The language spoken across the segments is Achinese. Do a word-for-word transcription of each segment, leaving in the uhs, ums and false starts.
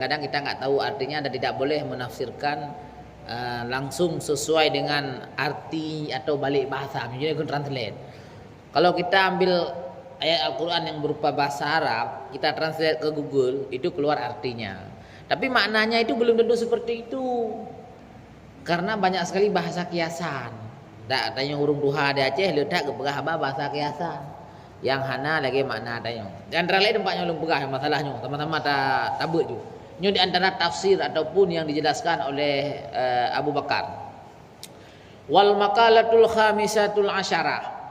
Kadang kita nggak tahu artinya dan tidak boleh menafsirkan, eh, langsung sesuai dengan arti atau balik bahasa, misalnya ke translate. Kalau kita ambil ayat Al-Quran yang berupa bahasa Arab, kita translate ke Google, itu keluar artinya. Tapi maknanya itu belum tentu seperti itu. Karena banyak sekali bahasa kiasan. Dak tanyong ureuëng tuha di Aceh le that geupeugah haba bahasa kiasan nyang hana lagée makna tanyong. Di antara lain teumpat nyang ulôn peugah masalah nyoe, sama-sama ta-, tabeuet ju. Nyoe di antara tafsir ataupun yang dijelaskan oleh, eh, Abu Bakar. Wal maqalatul khamisatul asyarah.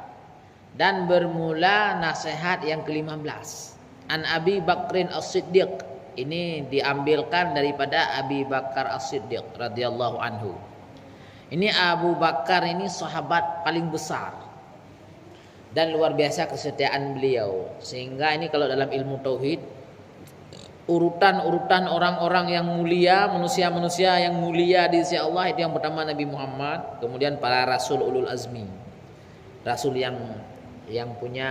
Dan bermula nasihat yang kelima belas. An Abi Bakrin As-Siddiq. Ini diambilkan daripada Abi Bakar As-Siddiq radhiyallahu anhu. Ini Abu Bakar ini sahabat paling besar dan luar biasa kesetiaan beliau. Sehingga ini kalau dalam ilmu tauhid, urutan-urutan orang-orang yang mulia, manusia-manusia yang mulia di sisi Allah, itu yang pertama Nabi Muhammad, kemudian para rasul ulul azmi. Rasul yang, yang punya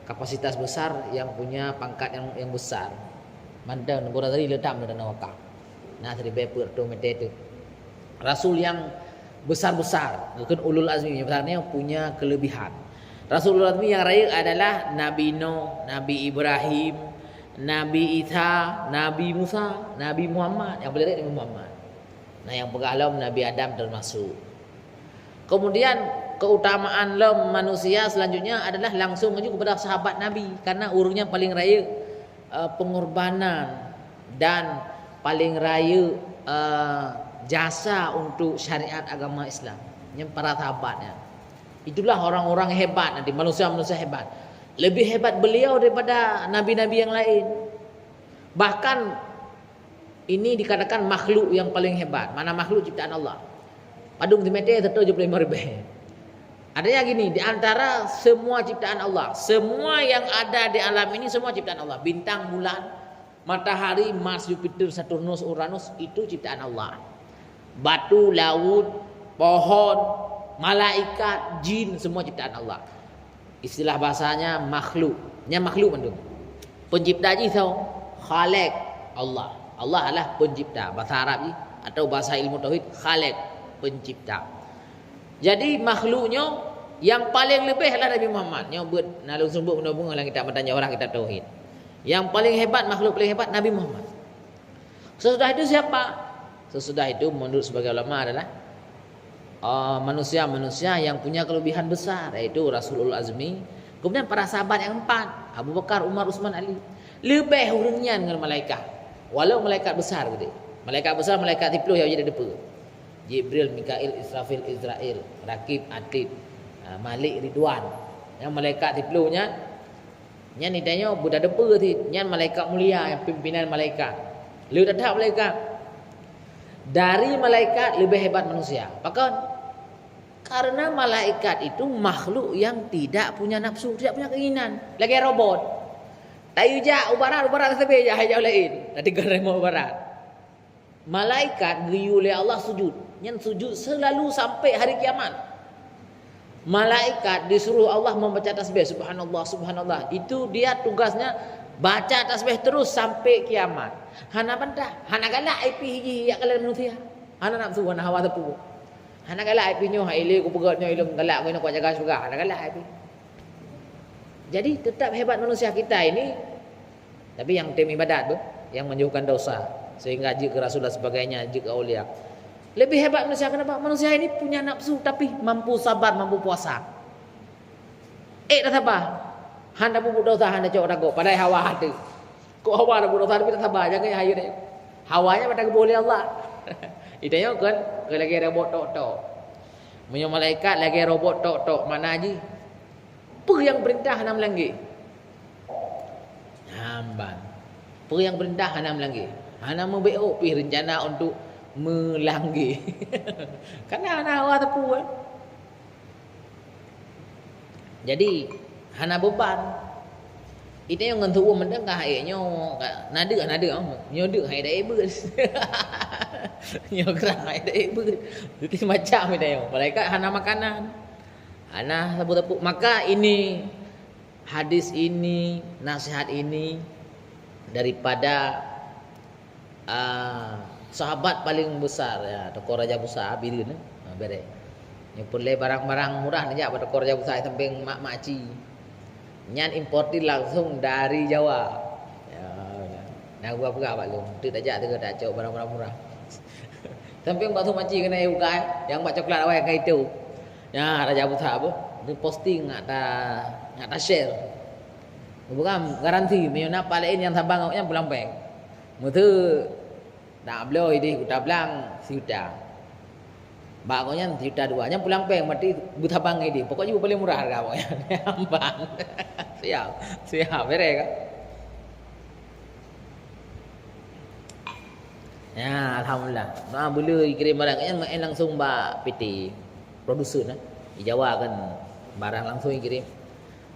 kapasitas besar, yang punya pangkat yang, yang besar. Mantong gura tadi letak meunan waka. Nah, seribu peuet tu mete tu. Rasul yang besar-besar, bukan ulul azmi, yang besar ni punya kelebihan. Rasul ulul azmi yang raya adalah Nabi Nuh, Nabi Ibrahim, Nabi Isa, Nabi Musa, Nabi Muhammad. Yang paling raya Nabi Muhammad. Nah, yang peugah lom Nabi Adam termasuk. Kemudian keutamaan lom manusia selanjutnya adalah langsung menuju kepada sahabat Nabi, karena ureuëng nyang paling raya, eh, pengorbanan dan paling raya, eh, jasa untuk syariat agama Islam. Nyang para sahabatnya. Itulah orang-orang hebat nanti, manusia-manusia hebat. Lebih hebat beliau daripada nabi-nabi yang lain. Bahkan ini dikatakan makhluk yang paling hebat. Mana makhluk ciptaan Allah? Padum simeté satu tujuh puluh lima ribèe. Artinya gini, di antara semua ciptaan Allah, semua yang ada di alam ini semua ciptaan Allah. Bintang, bulan, matahari, Mars, Jupiter, Saturnus, Uranus itu ciptaan Allah. Batu, laut, pohon, malaikat, jin, semua ciptaan Allah. Istilah bahasanya makhluk. Nyang makhluk mandum. Pencipta jih soe? Khalik, Allah. Allah adalah pencipta. Bahasa Arab jih atau bahasa ilmu tauhid, Khalik, pencipta. Jadi makhluk nyoe yang paling leubeh adalah Nabi Muhammad. Nyoe buet na lôn seumeubeuet bunoe beungoh lam kitab Matan Jawharah, kitab tauhid. Yang paling hebat, makhluk paling hebat Nabi Muhammad. Sesudah itu siapa? Sesudah itu menurut sebagian ulama adalah, eh, manusia-manusia yang punya kelebihan besar, yaitu Rasul Ulul Azmi, kemudian para sahabat yang empat, Abu Bakar, Umar, Utsman, Ali. Leubeh ureuëng nyan ngon malaikat. Walau malaikat besar geude. Malaikat besar, malaikat siplôh nyang jadi depe. Jibril, Mikail, Israfil, Izrail, Rakib, Atid, ha, Malik, Ridwan. Nyang malaikat siplôh nyan, nyan di tanyoe beudadepe cit, nyan malaikat mulia, nyang pimpinan malaikat. Le that malaikat. Dari malaikat leubeh hebat manusia. Pakon? Karena malaikat itu makhluk yang tidak punya nafsu, tidak punya keinginan. Lagée robot. Tayue jak u barat, u barat sabe jak, hai jak laén. Tadi kan remot u barat. Malaikat geuyue lé Allah sujud. Nyan sujud selalu sampai hari kiamat. Malaikat disuruh Allah membaca tasbih, subhanallah, subhanallah. Itu dia tugasnya baca tasbih terus sampai kiamat. Hana bantah, hana galak ai pih jih jak kalon manusia. Hana nafsu, hana hawa teupeu. Hana galak ai pih nyoe, hai lé kupeugét nyoe ilôn galak keunoe kujaga syeuruga. Hana galak ai pih. Jadi tetap hebat manusia kita ini, tapi yang tem ibadat tu, yang menjauhkan dosa, sehingga jeuet keu rasul dan sebagainya, jeuet keu aulia. Lebih hebat manusia kenapa? Manusia ini punya nafsu tapi mampu sabar, mampu puasa. Eh, dah sabar. Hana peubuet dosa, hana cok ragoe, padahai hawa hati. Kok hawa dah buet dosa tapi tak sabar, jangan hayu deh. Hawanya pada geuboh lé Allah. Itu nyoe kan, lagi robot tok-tok. Meunyoe malaikat lagi robot tok-tok, makna jih, peue nyang perintah hana meulanggi. Hamban. Peue nyang perintah hana meulanggi. Hana meubeuet pih rencana untuk meulanggi. Karena hana hawa teupeu kan. Jadi, hana beban. Ita nyang ngon tuwoe meudeungah, eh, nyoe ka, na deuk, na deuk, oh. Nyoe deuk hai dae beut. Nyoe keurang hai dae beut. Jadi macam ita nyoe. Malaikat hana makanan. Hana sapeue-sapeue. Maka ini, hadis ini, nasihat ini daripada Ah, sahabat paling besar, ya, toko Raja Busa, Bireuen, ha, bereh. Nyoe peureulée barang-barang murah neujak bak toko Raja Busa, sampéng mak-mak ci. Nyan importir langsung dari Jawa. Ya, ya. Nah, gua peugah bak lôn, teuk tajak teuka tacok barang-barang murah. Sampéng bak su maci keunan bukai, nyang bak coklat awai ka itu. Ya, Raja Busa apa? Ni posting ngat ta, ngat ta share. Bukan garanti, meunyoe na paleng nyang sabang awaknyan pulang péng. Meuteuk, nak bloe idéh kuta blang sijuta. Bak gobnyan sijuta dua, nyan pulang péng, berarti beutabang idéh. Pokok jih paling murah harga gobnyan. Ambang. Siap, siap, bereh kan? Ya, alhamdulillah. Nah, bila ikirém barang nyan, main langsung bak P T, produsen, eh. Di Jawa kan barang langsung ikirém.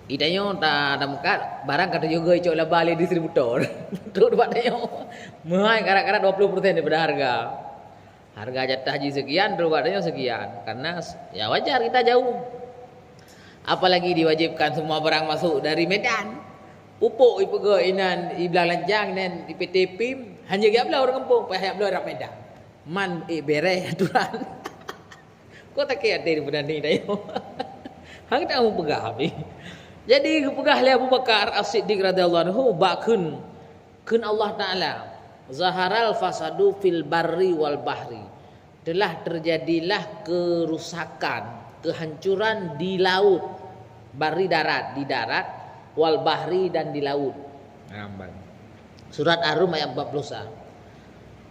Itanyoe ta, tameukat, barang ka teujoe icok laba lé distributor. Trok bak tanyoe. Meuhai karat-karat dua puluh persen daripada harga. Harga jatah jih sekian, trok bak tanyoe sekian. Karena, ya, wajar kita jauh. Apalagi diwajibkan semua barang masuk dari Medan. Pupuk ipeugah inan, iblang lancang, inan di P T P I M, hanya geujak bloe ureuëng kampung, payah jak bloe rab Medan. Man, eh, bereh aturan. Kok takét até daripada ni dah, yo? Hang tak mau peugah habis. Jadi, geupeugah lé Abu Bakar As-Siddiq radhiyallahu anhu, bak kheun, kheun Allah Taala, "Zaharal fasadu fil barri wal bahri." Telah terjadilah kerusakan, kehancuran di laut, barri darat, di darat, wal bahri dan di laut. Nah, Surat Ar-Rum ayat empat puluh satu.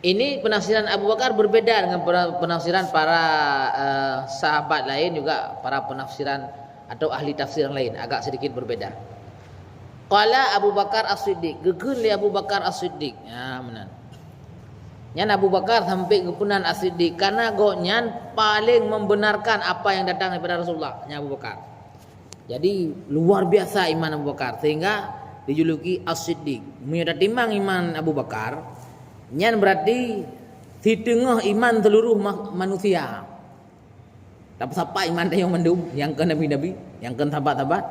Ini penafsiran Abu Bakar berbeda dengan pena-, penafsiran para, eh, sahabat lain, juga para penafsiran atau ahli tafsir yang lain, agak sedikit berbeda. Qala Abu Bakar As-Siddiq, geukheun lé Abu Bakar As-Siddiq. Ya, meunan. Nyan Abu Bakar sampai geupeunan As-Siddiq, karena gobnyan paling membenarkan apa yang datang daripada Rasulullah. Nyan Abu Bakar. Jadi, luar biasa iman Abu Bakar, sehingga dijuluki As-Siddiq. Meunyoe tatimang iman Abu Bakar, nyan berarti siteungoh iman seluruh ma-, manusia. Tapi sapa iman tanyoe mandum, nyang keu nabi-nabi, nyang keu sahabat-sahabat,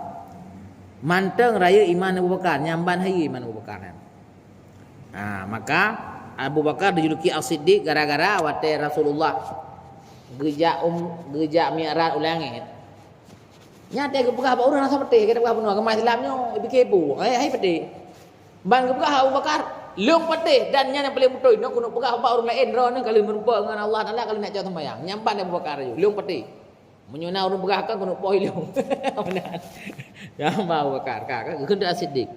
mantong rayeuk iman Abu Bakar, nyan ban hayeue iman Abu Bakar nyan. Ha, maka Abu Bakar dijuluki As-Siddiq gara-gara watée Rasulullah geujak um-, geujak Mi'raj u langét. Nyan watée geupeugah bak ureuëng rasa patéh, geupeugah bunoe agama Islam nyoe, pike bu, hai, hai patéh. Ban geupeugah Abu Bakar, "Lôn patéh, dan nyan nyang paleng beutôi, nyoe keuneuk peugah bak ureuëng laén, droeneuh ka lheueh meurumpok ngon Allah Taala, ka lheueh neujak cok seumayang." Nyan ban Abu Bakar laju, "Lôn patéh. Meunyoe na ureuëng peugah kan keuneuk poh ilong." Meunan. Nyan ban Abu Bakar, ka, ka, geukheun As-Siddiq.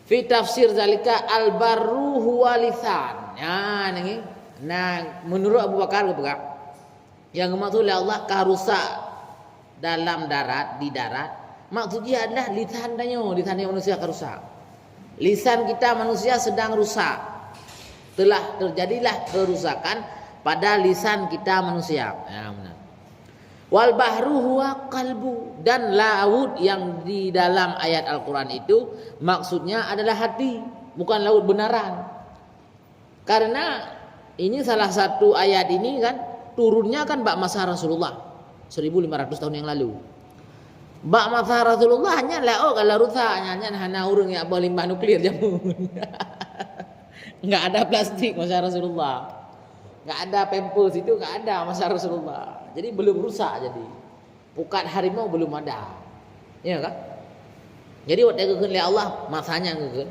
Fi tafsir zalika al-barru huwa lisan. Nyan, nyan, nah, menurut Abu Bakar geupeugah, nyang geumaksud lé Allah ka rusak dalam darat, di darat, maksud jih adalah lisan tanyoe, lisan tanyoe manusia ka rusak. Lisan kita manusia sedang rusak. Telah terjadilah kerusakan pada lisan kita manusia. Ya, benar. Wal bahru huwa qalbu, dan laut yang di dalam ayat Al-Quran itu maksudnya adalah hati, bukan laut benaran. Karena ini salah satu ayat ini kan turunnya kan bak masa Rasulullah, seribu lima ratus tahun yang lalu. Bak masa Rasulullah nyan laôt ka lheueh rusak, nyan, nyan hana ureuëng jak boh limbah nuklir jameun. Enggak ada plastik masa Rasulullah. Enggak ada pampers itu, enggak ada masa Rasulullah. Jadi belum rusak jadi. Pukat harimau belum ada. Ya kan? Jadi watée geukheun lé Allah, masanya geukheun.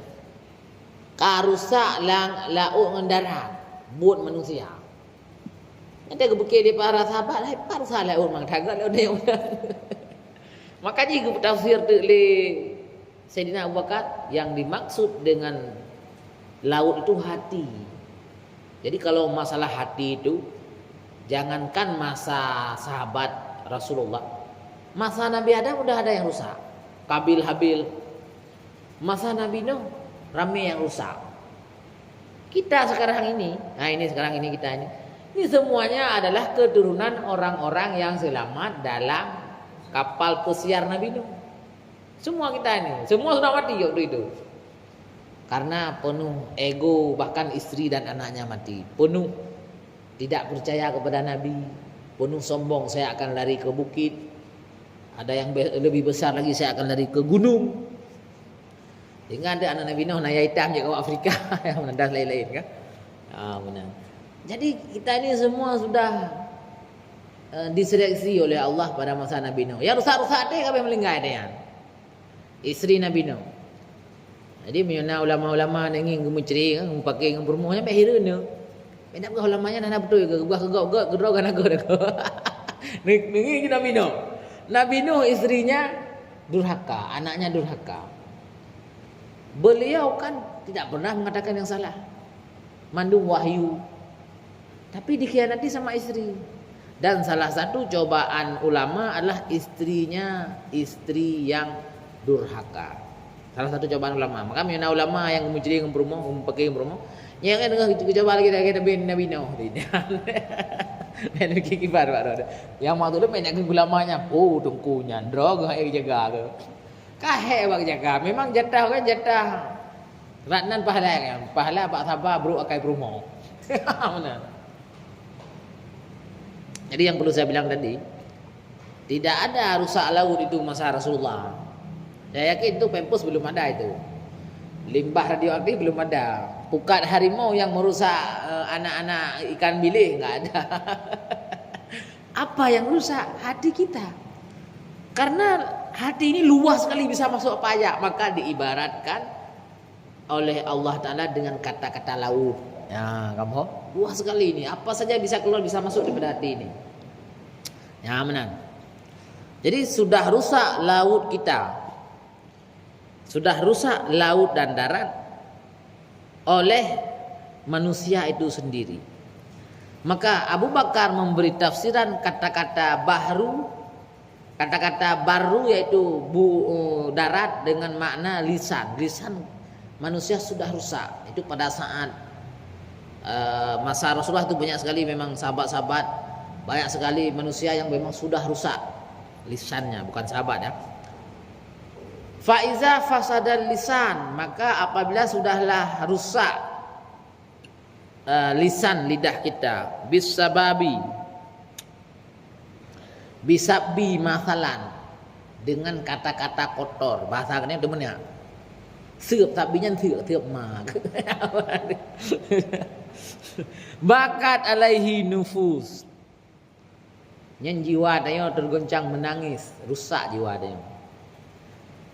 Ka rusak lang-, laôt ngon darat, buet manusia. Nyang geupeugah lé para sahabat, "Hai, ka rusak laôt mang, taga laôt nyoe." Maka jih geutafsir teuk lé Saidina Abu Bakar, yang dimaksud dengan laut itu hati. Jadi, kalau masalah hati itu, jangankan masa sahabat Rasulullah, masa Nabi Adam udah ada yang rusak. Kabil Habil. Masa Nabi Nuh, ramé yang rusak. Kita sekarang ini, nah, ini sekarang ini kita ini, ini semuanya adalah keturunan orang-orang yang selamat dalam kapal pesiar Nabi Nuh. Semua kita ini, semua sudah mati waktu itu. Karena penuh ego, bahkan istri dan anaknya mati. Penuh tidak percaya kepada Nabi, penuh sombong, "Saya akan lari ke bukit. Ada yang be-, lebih besar lagi, saya akan lari ke gunung." Ingat deh, anak Nabi Nuh, naya hitam je kat Afrika, dan lain-lain kan. Ah, benar. Jadi kita ini semua sudah uh, diseleksi oleh Allah pada masa Nabi Nuh. Ya rusak-rusak deh kami melinggai deh ya. Isteri Nabi Nuh. Jadi meunyoe na ulama-ulama nyang ingin geumeucre, geumeupaké ngon peurumoh nyan bèk hireuen nyoe. Bèk na peugah ulama nyan hana beutôi ke, geubah keu gok-gok keudroe ka na gok. Nengin Nabi Nuh. Nabi Nuh istrinya durhaka, anaknya durhaka. Beliau kan tidak pernah mengatakan yang salah. Mandum wahyu. Tapi dikhianati sama istri. Dan salah satu cobaan ulama adalah istrinya istri yang durhaka. Salah satu cobaan ulama. Maka meunyoe na ulama nyang geumeucre ngon peurumoh, geumeupaké ngon peurumoh, nyang deungoe geucoba lagi dari Nabi Nabi Nuh. Dan kibar bak roda. Yang maksud tu banyak ulama nyan, oh tungku nyan, droe geuh jaga ke. Ka hék bak jaga. Memang jatah kan jatah. Ratnan pahala kan. Pahala bak sabar brok akai peurumoh. Mana? Jadi yang perlu saya bilang tadi, tidak ada rusak laut itu masa Rasulullah. Saya yakin itu pampers belum ada itu. Limbah radioaktif belum ada. Pukat harimau yang merusak uh, anak-anak ikan bilik nggak ada. Apa yang rusak? Hati kita. Karena hati ini luas sekali bisa masuk apa aja, maka diibaratkan oleh Allah Taala dengan kata-kata laut. Ya, kamu luas sekali ini. Apa saja bisa keluar, bisa masuk daripada hati ini. Ya, menang. Jadi sudah rusak laut kita. Sudah rusak laut dan darat oleh manusia itu sendiri. Maka Abu Bakar memberi tafsiran kata-kata bahru, kata-kata barru yaitu bu, eh, darat dengan makna lisan. Lisan manusia sudah rusak. Itu pada saat uh, masa Rasulullah itu banyak sekali memang sahabat-sahabat, banyak sekali manusia yang memang sudah rusak lisannya, bukan sahabat ya. Faiza fasadal lisan, maka apabila sudahlah rusak uh, lisan lidah kita, bisababi bisabbi masalan, dengan kata-kata kotor, bahasa kena tu mana? Seup tapi nyan seup seup ma. Bakat alaihi nufus. Nyan jiwa tanyoe tergoncang menangis, rusak jiwa tanyoe.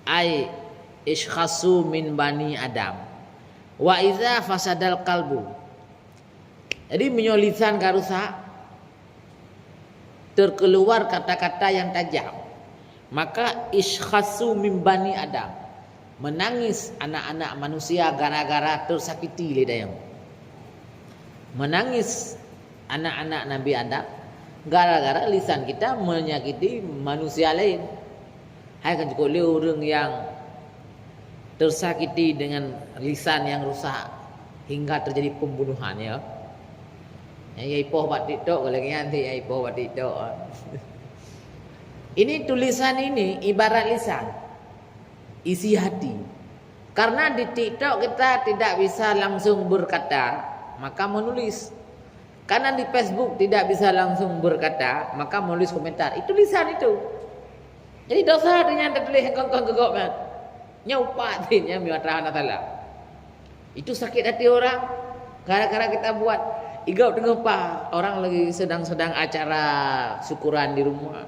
Ai iskhasu min bani Adam. Wa iza fasadal kalbu. Jadi meunyoe lisan ka rusak, terkeluar kata-kata yang tajam, maka iskhasu min bani Adam, menangis anak-anak manusia gara-gara tersakiti lé dayong. Menangis anak-anak Nabi Adam gara-gara lisan kita menyakiti manusia lain. Hai kan cukup lé ureuëng yang tersakiti dengan lisan yang rusak hingga terjadi pembunuhan ya. Yang ya ipoh bak TikTok lagi nanti ya ipoh bak TikTok. Ini tulisan ini ibarat lisan, isi hati. Karena di TikTok kita tidak bisa langsung berkata, maka menulis. Karena di Facebook tidak bisa langsung berkata, maka menulis komentar. Itu lisan itu. Jadi dosa tu nyang teutuléh kong-kong geugok nyan. Nyoe upat nyan meunyoe atra hana salah. Itu sakit hati orang gara-gara kita buat. Igop teungoh pa orang lagi sedang-sedang acara syukuran di rumah.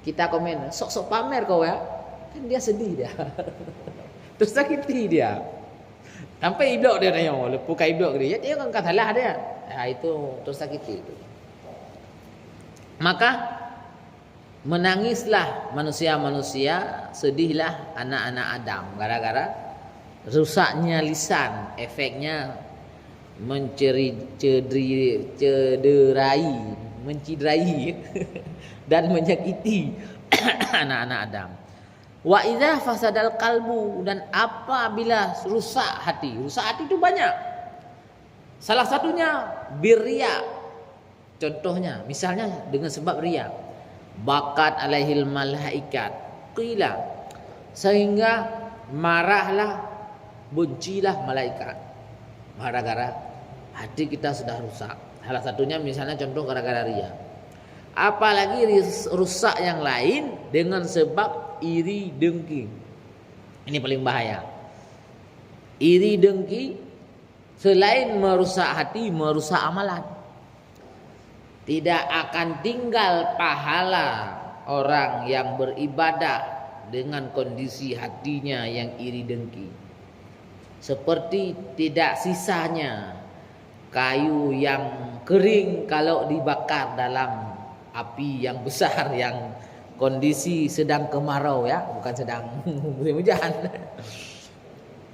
Kita komen, sok-sok pamer kau ya. Kan dia sedih dia. Tersakiti dia. Sampai iblok dia tanya, lepas kai iblok dia, dia kan salah dia. Ya, itu tersakiti itu. Maka menangislah manusia-manusia, sedihlah anak-anak Adam gara-gara rusaknya lisan, efeknya menceri, cedri, cederai, menciderai dan menyakiti anak-anak Adam. Wa idza fasadal qalbu, dan apabila rusak hati, rusak hati itu banyak. Salah satunya birria. Contohnya, misalnya dengan sebab ria. Bakat alaihil malaikat. Qila. Sehingga marahlah, bencilah malaikat. Gara-gara hati kita sudah rusak. Salah satunya misalnya contoh gara-gara ria. Apalagi ris- rusak yang lain dengan sebab iri dengki. Ini paling bahaya. Iri dengki Selain merusak hati, merusak amalan. Tidak akan tinggal pahala orang yang beribadah dengan kondisi hatinya yang iri dengki. Seperti tidak sisanya kayu yang kering kalau dibakar dalam api yang besar yang kondisi sedang kemarau, ya, bukan sedang musim hujan.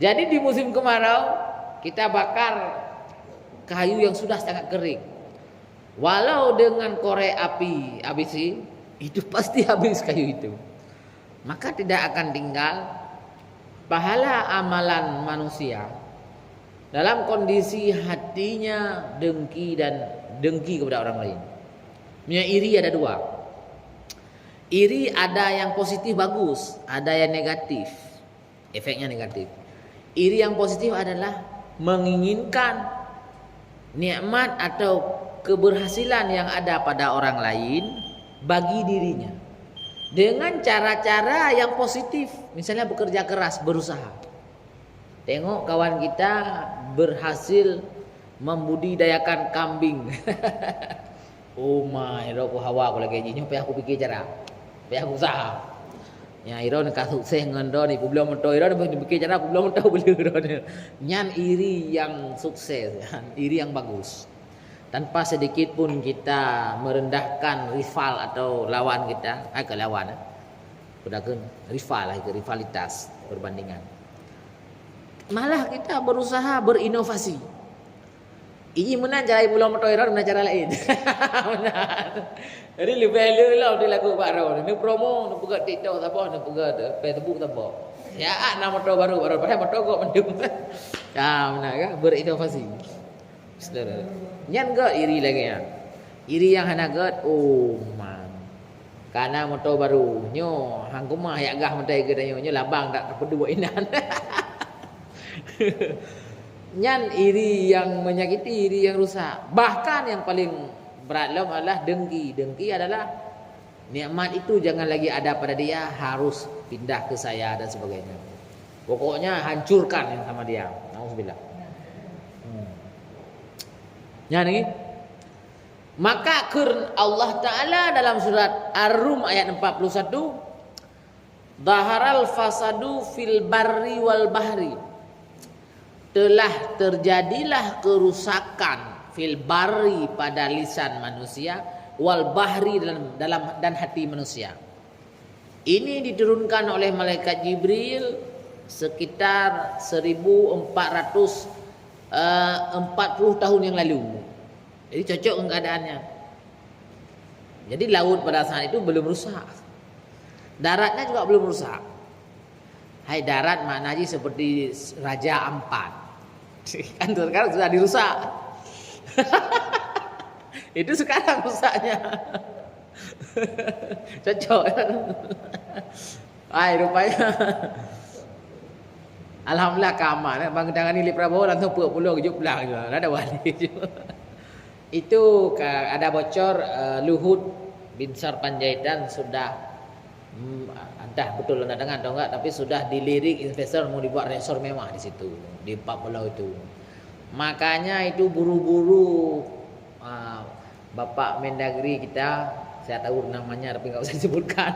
Jadi di musim kemarau kita bakar kayu yang sudah sangat kering. Walau dengan korek api habis, itu pasti habis kayu itu. Maka tidak akan tinggal pahala amalan manusia dalam kondisi hatinya dengki dan dengki kepada orang lain. Punya iri ada dua. Iri ada yang positif bagus, ada yang negatif. Efeknya negatif. Iri yang positif adalah menginginkan nikmat atau keberhasilan yang ada pada orang lain bagi dirinya dengan cara-cara yang positif, misalnya bekerja keras, berusaha. Tengok kawan kita berhasil membudidayakan kambing. Oh ma, droe ku hawa ku lagée jih nyoe, payah kupike cara. Payah kuusaha. Nya, droe ka sukses ngon droe ni, peubloe moto droe ni, pike cara peubloe moto beu droe ni. Nyan iri yang sukses, iri yang bagus. Tanpa sedikit pun kita merendahkan rival atau lawan kita, hai ke lawan, eh. Peudakun rival, hai ke rivalitas, perbandingan. Malah kita berusaha berinovasi. Iji meunan cara ipulang moto droe, meunan cara laén. Meunan. Jadi leubeh le lom dilaku bak droe. Neupromo, neupeugah TikTok saboh, neupeugah Facebook saboh. Ya, na moto baru, baru padahai moto gok mandum. Ya, meunan kan? Berinovasi. Saudara. Nyan gok iri lagée nyan. Iri nyang hana gét, oh man. Kana moto baru, nyoe hang keumah yak gah mantong geutanyoe, nyoe labang dak tapeuduek inan. Nyan iri yang menyakiti, iri yang rusak. Bahkan yang paling berat lom adalah dengki. Dengki adalah nikmat itu jangan lagi ada pada dia, harus pindah ke saya dan sebagainya. Pokoknya hancurkan yang sama dia. Nauzubillah. Hmm. Nyan lagi. Maka kheun Allah Ta'ala dalam surat Ar-Rum ayat empat puluh satu, "Dhaharal fasadu fil barri wal bahri." Telah terjadilah kerusakan fil barri pada lisan manusia, wal bahri dalam, dalam dan hati manusia. Ini diturunkan oleh malaikat Jibril sekitar seribu empat ratus, eh, empat puluh tahun yang lalu. Jadi cocok dengan keadaannya. Jadi laut pada saat itu belum rusak. Daratnya juga belum rusak. Hai darat makna jih seperti Raja Ampat. Kan sekarang sudah dirusak. Itu sekarang rusaknya. Cocok. Hai, rupanya. Alhamdulillah ka aman, eh. Bang tangani lé Prabowo langsung peuet puluh keujok pulang je. Ada wali je. Itu ka ada bocor, eh, Luhut Binsar Panjaitan sudah, hmm, entah betul anda dengar atau enggak, tapi sudah dilirik investor mau dibuat resor mewah di situ, di empat pulau itu. Makanya itu buru-buru, ah, Bapak Mendagri kita, saya tahu namanya tapi enggak usah disebutkan,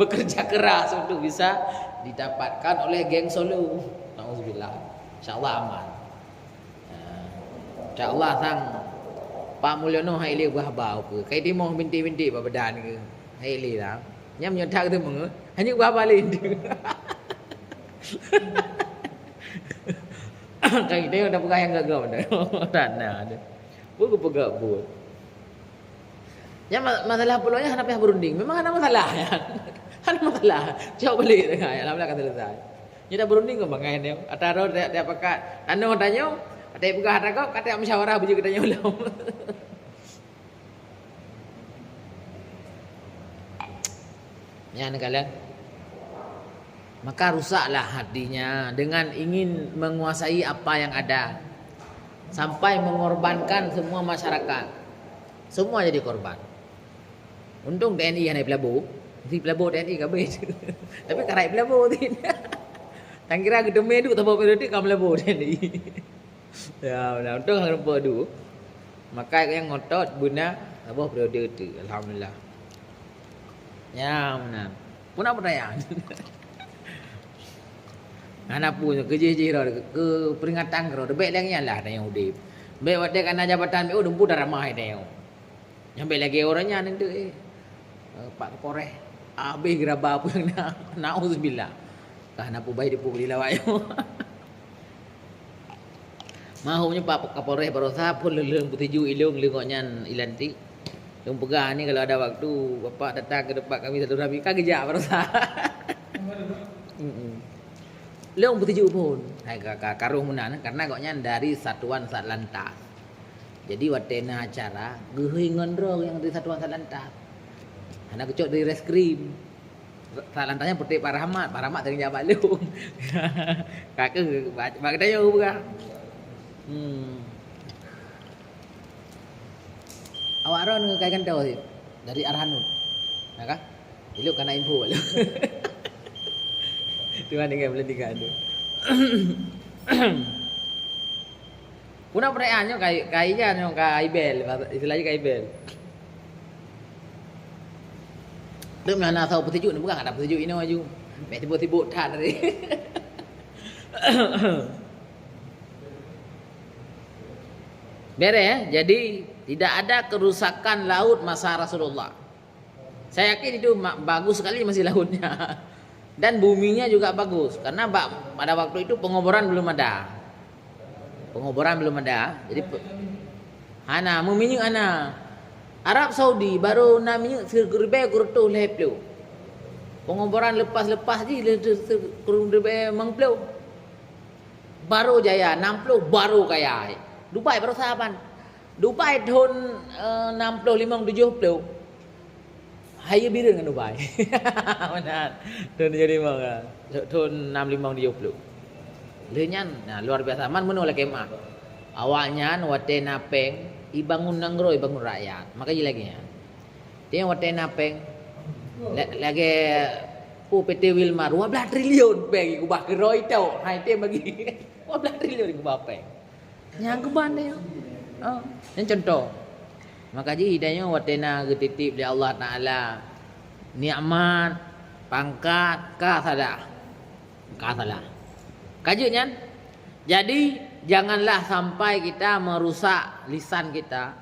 bekerja keras untuk bisa didapatkan oleh geng Solo. Nauzubillah. Insyaallah aman. Nah, insyaallah sang Pak Mulyono hai lé bah bau ke. Kai timoh bintik-bintik bak badan ke. Hai lé lah. Nyam nyoe tak tu menge. Hanya bah balik tu. Kai timoh dah peugah yang gagau dah. Tak nak dah. Peue geupeugah buet. Nyan ma-, masalah pulo nyan hana payah berunding. Memang hana masalah nyan. Hana masalah. Cok balik tengah nyan, alhamdulillah ka selesai. Nyan dah berunding keu bangai nyoe. Ata roh tiap-tiap pakat. Tanoh tanyoe, ata peugah ata gob, ka tiap musyawarah beujeuet geutanyoe lom. Nyan kalon. Maka rusaklah hatinya dengan ingin menguasai apa yang ada, sampai mengorbankan semua masyarakat. Semua jadi korban. Untung T N I hana pelabo. Si pelabo T N I ka habéh. Tapi karai pelabo tu. Tang kira geuteumé duek saboh periode ka melabo T N I. Ya, meunan. Untung hana rumpok du. Makai nyang ngotot beuna saboh periode tu. Alhamdulillah. Ya, meunan. Pun apa tanya? Hana pun keujih-jih roh, keu peringatan keudroe. Bèk lagèe nyan lah tanyoe udép. Bèk watèe kana jabatan B O dumpu daramah tanyoe. Nyang bèk lagèe ureueng nyan enteuk, eh. Eh, Pak Kapolres. Abéh geuraba peue nyang na. Nauzubillah. Ka na pubai dipu beli lawak nyoe. Mahom nyoe Pak Kapolres barosa phôn lôn, lôn peutuju ilôn, lôn gobnyan ilantik. Lôn peugah ni kalau ada waktu Bapak datang ke tempat kami silaturahmi, ka geujak barosa. Mm-mm. Lôn peutuju phôn. Hai ka, ka, ka roh meunan, karena gobnyan dari Satuan Satlantas. Jadi watèe na acara, geuhôi ngon droe nyang dari Satuan Satlantas. Hana geucok dari Reskrim. Satlantas nyan peutrek Pak Rahmat, Pak Rahmat teurimong jak bak lôn. Ka keuh bak, bak geutanyoe peugah. Hmm. Awak droeneuh kai kantô cit dari Arhanud. Na ka? Ilôn kana info bak lôn. Tuhan ingat bulan tiga tu. Puna perayaan nyoe kai, kai jan nyoe kai bel, istilah jih kai bel. Tu meunan na asai peutuju ni, bukan ada peutuju inoe aju. Meh sibuk-sibuk that tadi. Beres, eh? Jadi tidak ada kerusakan laut masa Rasulullah. Saya yakin itu ma-, bagus sekali masih lautnya. Dan buminya juga bagus karena ba-, pada waktu itu pengoboran belum ada. Pengoboran belum ada. Jadi pe-, hana, meuminyeuk hana. Arab Saudi baru na minyeuk siribèe keu reutôh lhèe plôh. Pengoboran lepas-lepas jih lhèe siribèe limong plôh. Baru jaya, nam plôh baru kaya. Dubai baru saban. Dubai thôn, eh, nam plôh limong tujoh plôh. Hayeue bireuen ngon Dubai. Meunan. Thôn tujoh limong ka. Thôn nam limong tujoh plôh. Lheueh nyan, nah, luar biasa. Man meunoe lakèe meu'ah. Awaknyan watèe na pèng, ibangun nanggroe, ibangun rakyat. Maka jih lagèe nyan. Tiep watèe na pèng, la-, lagèe, oh, P T Wilmar, dua belas triliun pèng gubah keudroe tok. Hai tem bagi. Dua belas triliun gubah pèng. Nyang keuban deh. Oh, nyan contoh. Maka jih tanyoe watèe na geutitip lé Allah Taala nikmat, pangkat, ka salah. Ka salah. Ka jeuet nyan. Jadi, janganlah sampai kita merusak lisan kita.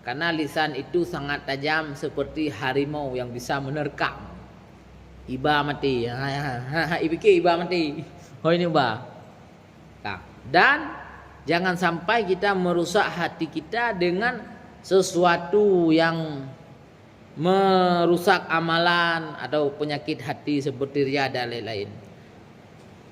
Karena lisan itu sangat tajam seperti harimau yang bisa menerkam. Iba maté. Ha, ha, ha, ha, ipike iba maté. Hôi ni ba. Ka. Dan jangan sampai kita merusak hati kita dengan sesuatu yang merusak amalan atau penyakit hati seperti riya dan lain-lain.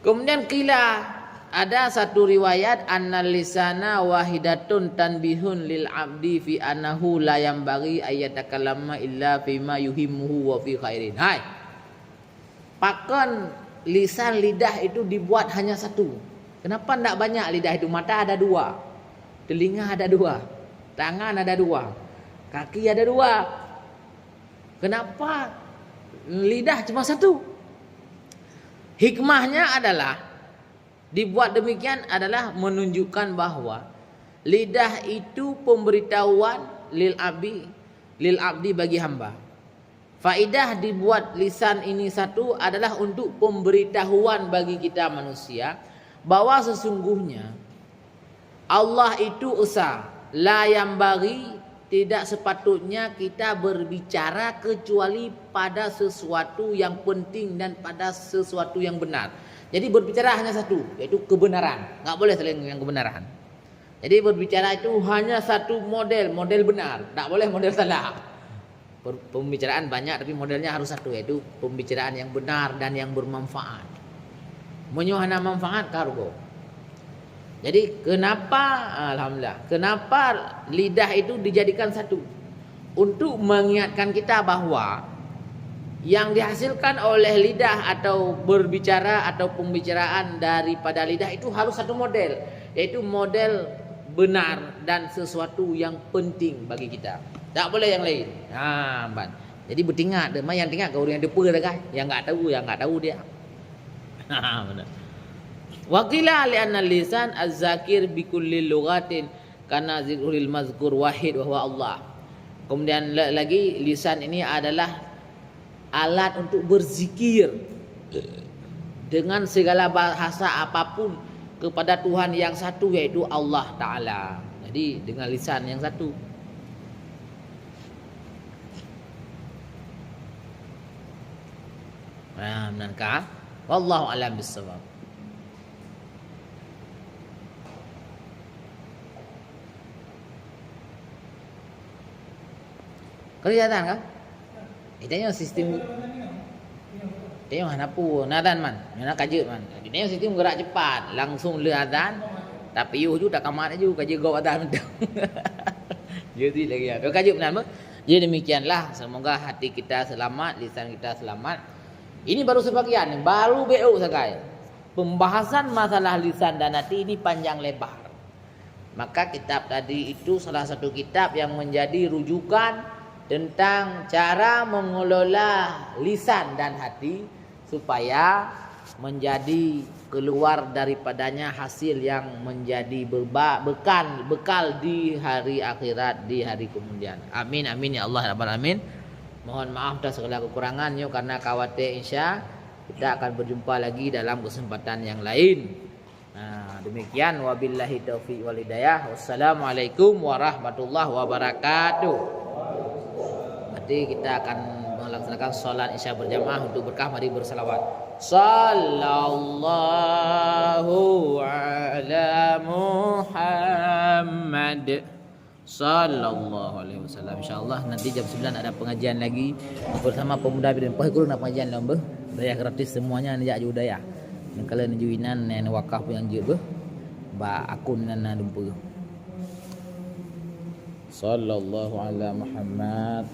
Kemudian qila, ada satu riwayat, "Annal lisana wahidatun tanbihun lil abdi fi annahu la yanbaghi ay yatakallama illa fima yuhimmuhu wa fi khairin." Hai. Pakon lisan, lidah itu dibuat hanya satu? Kenapa ndak banyak lidah itu? Mata ada dua, telinga ada dua, tangan ada dua, kaki ada dua. Kenapa lidah cuma satu? Hikmahnya adalah dibuat demikian adalah menunjukkan bahwa lidah itu pemberitahuan lil abdi, lil abdi bagi hamba. Faidah dibuat lisan ini satu adalah untuk pemberitahuan bagi kita manusia bahwa sesungguhnya Allah itu esa, la yanbaghi, tidak sepatutnya kita berbicara kecuali pada sesuatu yang penting dan pada sesuatu yang benar. Jadi berbicara hanya satu, yaitu kebenaran. Enggak boleh selain yang kebenaran. Jadi berbicara itu hanya satu model, model benar. Tak boleh model salah. Per-, pembicaraan banyak tapi modelnya harus satu, yaitu pembicaraan yang benar dan yang bermanfaat. Meunyoe hana manfaat, ka rugoe. Jadi kenapa, alhamdulillah, kenapa lidah itu dijadikan satu? Untuk mengingatkan kita bahwa yang dihasilkan oleh lidah atau berbicara atau pembicaraan daripada lidah itu harus satu model, yaitu model benar dan sesuatu yang penting bagi kita. Tak boleh yang lain. Ha, ban. Jadi beutingat deh, mai nyang tingat keu ureueng nyang teupeue dah, kan? Nyang enggak tahu, nyang enggak tahu dia. Ha, benar. Wa qila li anna lisan az-zakir bi kulli lughatin kana zikrul mazkur wahid wa huwa Allah. Kemudian la-, lagi, lisan ini adalah alat untuk berzikir dengan segala bahasa apapun kepada Tuhan yang satu, yaitu Allah Ta'ala. Jadi, dengan lisan yang satu. Nah, meunan ka? Wallahu a'lam bissawab. Ka lheueh azan ka? Eh, tanyoe sistem, tanyoe hana peue, na azan man, na ka jeuet man. Tanyoe sistem geurak cepat, langsung lheueh azan, tapiôh ju, takamat ju, ka jeuet gob azan mantong. Jeuet lagi ya. Ka jeuet meunan beuh. Jadi demikianlah, semoga hati kita selamat, lisan kita selamat. Ini baru sebagian, baru beu sagai. Pembahasan masalah lisan dan hati ini panjang lebar. Maka kitab tadi itu salah satu kitab yang menjadi rujukan tentang cara mengelola lisan dan hati supaya menjadi keluar daripadanya hasil yang menjadi berba-, bekal, bekal di hari akhirat, di hari kemudian. Amin, amin ya Allah rabbal alamin. Mohon maaf atas segala kekurangan nyoe karena khawatir, insya kita akan berjumpa lagi dalam kesempatan yang lain. Nah, demikian, wabillahi taufiq wal hidayah. Wassalamualaikum warahmatullahi wabarakatuh. Nanti kita akan melaksanakan salat Isya berjamaah. Untuk berkah, mari bersalawat. Sallallahu ala Muhammad. Sallallahu alaihi wasallam. Insya Allah nanti jam sembilan ada pengajian lagi bersama pemuda Bidan Poh Kurung, ada pengajian lom beuh. Dayah gratis, semuanya neujak ju dayah. Nyang kalian ju inan, nyang wakaf nyang jeuet beuh. Bak akun nan na dumpeue. Sallallahu ala Muhammad.